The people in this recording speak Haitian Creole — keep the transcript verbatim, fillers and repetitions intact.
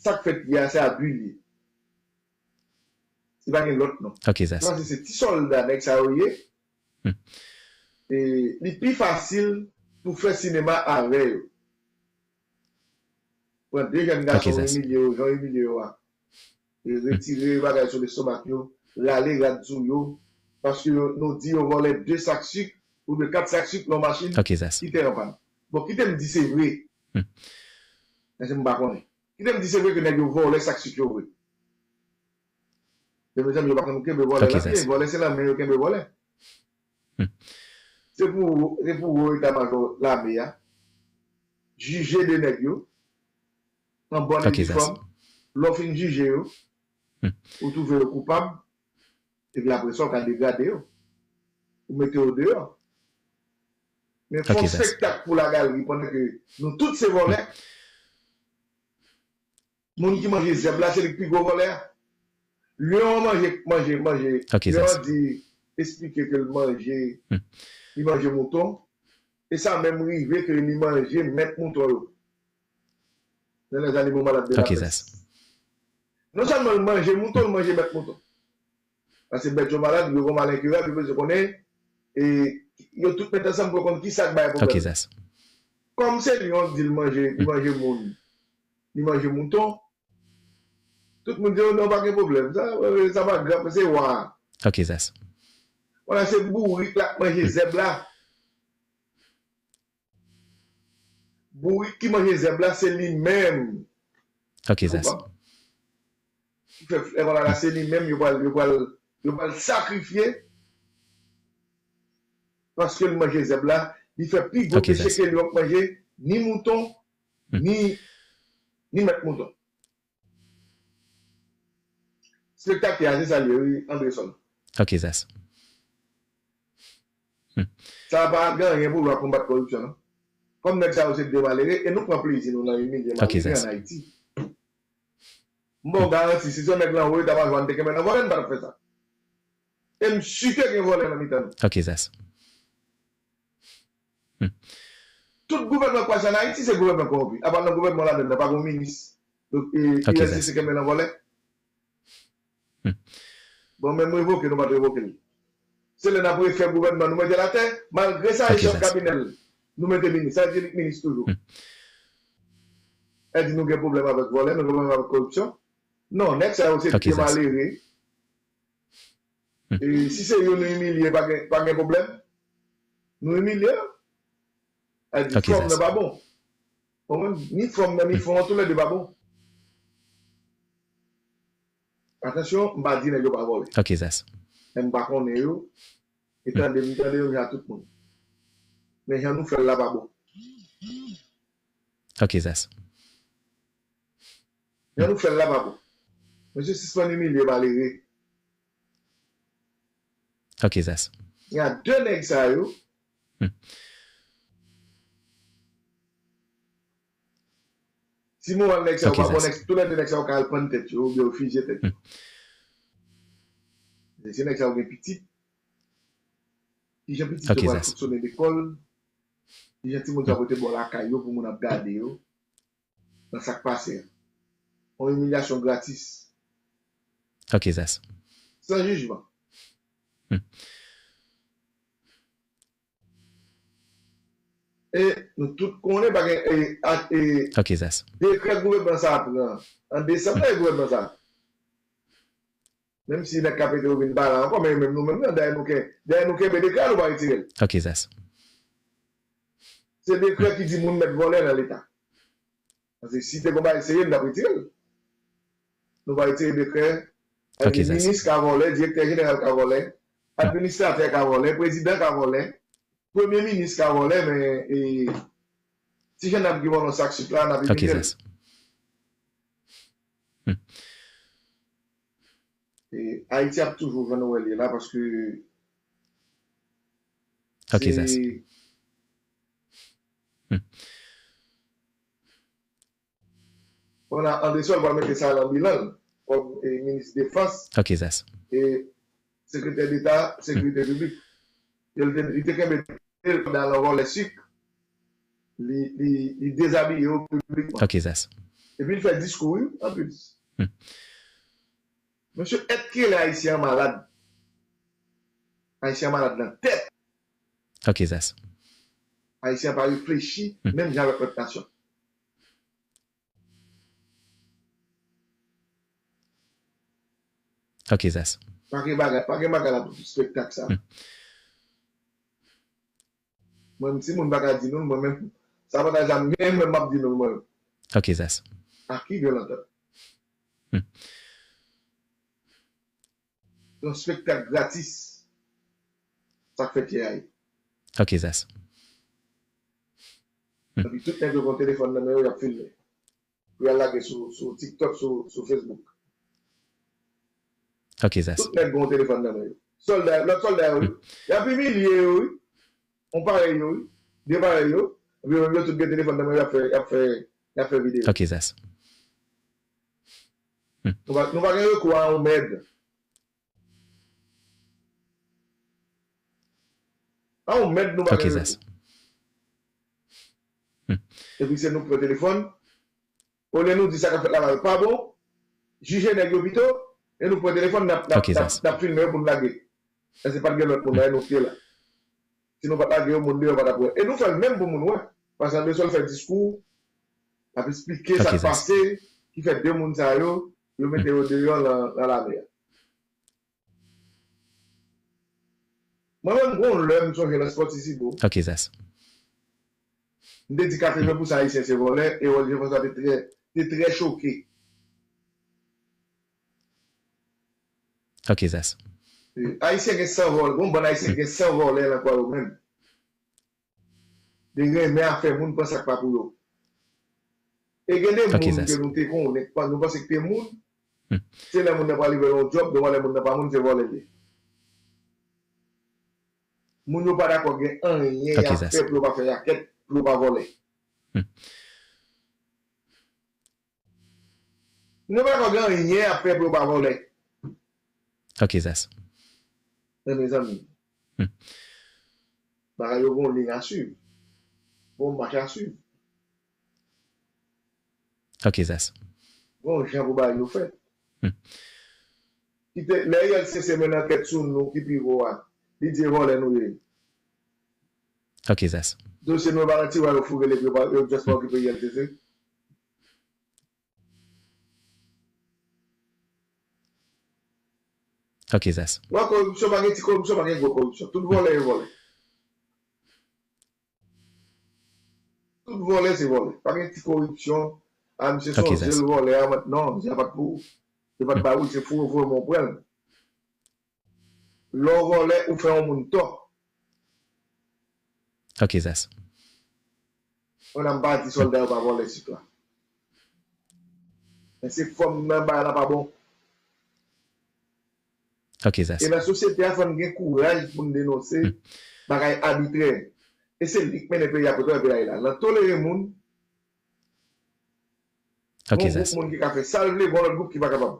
sa k fèt yè a, se Abui li ye. Li pa gen lòt non. Ok, Zas. Paske se ti sòlda nèg sa yo ye. E li pi fasil pou fè sinema avè yo. Pran de jèn gason, imilye yo, jan yo imilye yo a. E retire bagay sou lestomak yo, rale rad sou yo, paske yo, nou di yo vòlè de sak sik oubyen kat sak sik nan machin ki te an pàn. Bon, kite m di se vre. Paske m pa konnen. Kite m di se vre ke nèg yo vòlè sak sik yo vre. Men mezanmi, yo pa konn kenbe vòlè nan pye. Vòlè se nan men yo kenbe vòlè. Se pou, se pou wo eta majò lame a jije de nèg yo an bòn e di fòm. Lè w fin jije yo, ou twouve yo koupab, epi apre sa, w ka degrade yo. Ou mete yo deyò. Men fè yon spektak pou lagalri pandan ke nou tout se vòlè. Moun ki manje zèb la, se li k pi gwo vòlè a. Lyon an manje, manje, manje. Lyon an di, eksplike ke l manje, li manje mouton. E sa menm rive ke li manje mèt mouton yo. Dans les animaux malades de la peste. Non sèlman l manje mouton, l manje mèt mouton. Paske bèt yo malad, yo gon malen kirab, yo bezwen konnen, e yo tout met ansanm pou yo konn ki sa k bay pwoblèm. Kòm se lyon di l manje, li manje moun, li manje mouton, tout moun di, "Oh non, pa gen pwoblèm. Sa, sa pa grav, se wa a." Wala, se bourik la k manje zèb la. Bourik ki manje zèb la, se li menm. Ki fè flè wala la, se li menm, yo pral, yo pral, yo pral sakrifye. Paske l manje zèb la, li fè pi gwo peche ke lyon k manje ni mouton, ni, ni mèt mouton. Spektak a, se sa l ye, wi, André Sol. Sa pa gen anyen pou wè ak konbat kòripsyon, non. Kòm nèg sa yo se de malere, e nou pran plezi nou nan imilye malere ann Ayiti. M ba w garanti, si se yon nèg lan wo eta majò a n te kenbe nan vòlè, n pa t ap fè sa. E m si ke gen vòlè nan mitan nou. Tout gouvènman k pase ann Ayiti se gouvènman kòwonpi. Apa nan gouvènman ladann nan pa gen minis, e, e, U S D C kenbe nan vòlè? Bon, menm revoke, nou pa t revoke l. Se lè n ap refè gouvènman, nou mete l atè, malgre sa, e chèf kabinè l, nou mete minis. Sa di li k minis toujou. E di nou gen pwoblèm avèk vòlè, nou gen pwoblèm avèk kòripsyon. Non, nèg sa yo se de malere. E si se yo nou imilye, pa gen, pa gen pwoblèm. Nou imilye. Sa di fòm nan pa bon. Konprann? Ni fòm nan, ni fon an, toulède pa bon. Atansyon, m pa di nèg yo pa vòlè. Men m pa konnen yo. E tande, m tande yo jan tout moun. Men jan nou fè l la pa bon. Jan nou fè l la pa bon. Mesye, sispann imilye malere. Gen de nèg sa yo. Si moral nèg sa yo pa bon, nèg, toulède nèg sa yo ka al pann tèt yo, oubyen yo fizye tèt yo. Men si nèg sa yo gen pitit, kijan pitit yo pral fonksyone lekòl, kijan timoun sa yo pote bò lakay yo pou moun ap gade yo, nan sa k pase a. Yon imilyasyon gratis. San jijman. E nou tout konnen pa gen, e, a, e, dekrè gouvènman sa a pran an desanm nan, e gouvènman sa a. Menm si nèg k ap ede yo vin pa la ankò, men menm nou menm nan, dèyè nou ken-, dèyè nou kenbe dekrè a, nou pa retire l. Se dekrè ki di moun mèt vòlè nan Leta. Paske si te gon bagay serye, m t ap retire l. Nou pa retire dekrè. Sa vle di minis ka vòlè, direktè jeneral ka vòlè, administratè ka vòlè, prezidan ka vòlè, premye minis ka vòlè, men, e, ti jan n ap gen nan sak sik la, n ap evite l. E Ayiti ap toujou jan nou wè l ye la, paske se, pandan André Sol pral mete sa nan bilan l kòm, e, minis defans, e sekretè deta sekirite piblik. Yo, li te, li te kenbe l pandan l anvòlè sik, li, li, li dezabiye yo piblikman. Epi l fè diskou, wi, anplis. Mesye, èt ke lè Ayisyen an malad. Ayisyen an malad nan tèt. Ok, Zas. Ayisyen an pa reflechi menm jan avèk lòt nasyon. Ok, Zas. Pa gen bagay, pa gen bagay la pou spektak sa. Mwen menm, si moun pa ka di nou l, mwen menm, sa avantaj la m genyen, mwen menm m ap di nou l mwen menm. Ok, Zas. A ki gran lantant? Yon spektak gratis. Sa k fèt yè a ye. Ok, Zas. Epi tout nèg yo gen telefòn nan men yo, y ap filme. Pou y al lage sou, sou TikTok, sou, sou Facebook. Ok, Zas. Tout nèg gen yon telefòn nan men yo. Sòlda, lòt sòlda yo, wi. Y ap imilye yo, wi. Yon parèy yo, wi. De parèy yo. Epi yo menm yo tout gen telefòn nan men yo, y ap fè, y ap fè, y ap fè videyo. Ok, Zas. Nou pa, nou pa gen rekou a yon mèd. A yon mèd nou pa gen rekou. Epi se nou k pran telefòn. Olye nou di sa k ap fèt la pa bon, jije nèg yo pito, e nou pran telefòn n ap, n ap, n ap, n ap filme yo pou n lage. Èske pa t gen lòt moun la, e nou k te la. Si nou pa t lage yo, moun deyò pa t ap wè. E nou fè l menm pou moun wè. Paske Anderson fè diskou, l ap esplike sa k pase, ki fè de moun sa yo, yo mete yo deyò nan, nan lame a. Mwen menm, gon lè m sonje nan Spòtisibo. Ok, Zas. M te di katreven pousan Ayisyen se vòlè, e Rolly Jean François te trè, te trè choke. Ok, Zas. Ayisyen gen san vòlè, gon bann Ayisyen gen san vòlè nan kò yo menm. Yo renmen afè moun, pran sa k pa pou yo. E gen de moun ke nou te konnen, nou panse ke te moun, se lè moun nan pral rive nan yon djòb, nou wè lè moun nan pa moun, se vòlè l ye. Moun yo pa dakò gen anyen y ap fè pou yo pa fè rakèt, pou yo pa vòlè. Moun yo pa dakò gen anyen y ap fè pou yo pa vòlè. Ok, Zas. Men mezanmi, bagay yo gon liy a swiv, gon mach a swiv. Ok, Zas. Gon jan pou bagay yo fèt. Kite, lè I L C C mennen ankèt sou nou ki pi wo a, li di e vòlè nou ye. Ok, Zas. Dosye nou pa nan tiwa yo foure l epi yo pa, yo just pa okipe I L C C. Ok, Zas. Bon, koripsyon, pa gen ti koripsyon, pa gen gwo koripsyon. Tout vòlè yo vòlè. Tout vòlè se vòlè. Pa gen ti koripsyon. A, misye se yon zye l vòlè a, non, misye a pa t pou ou. Se pa t ba ou l, se foure, foure men w pran l. Lè w vòlè, ou fè yon moun tò. Ok, Zas. Mwen, m pa di sòlda yo pa vòlè sit la. Men se fòm nan bagay la pa bon. Ok, Zas. E nan sosyete a, fò n gen kouraj pou n denonse bagay abitrè. E se li k mennen peyi a kote w wè peyi a ye la. Nan tolere moun, Ok, Zas. Gon gwoup moun ki ka fè sa l vle, gon lòt gwoup ki pa kapab.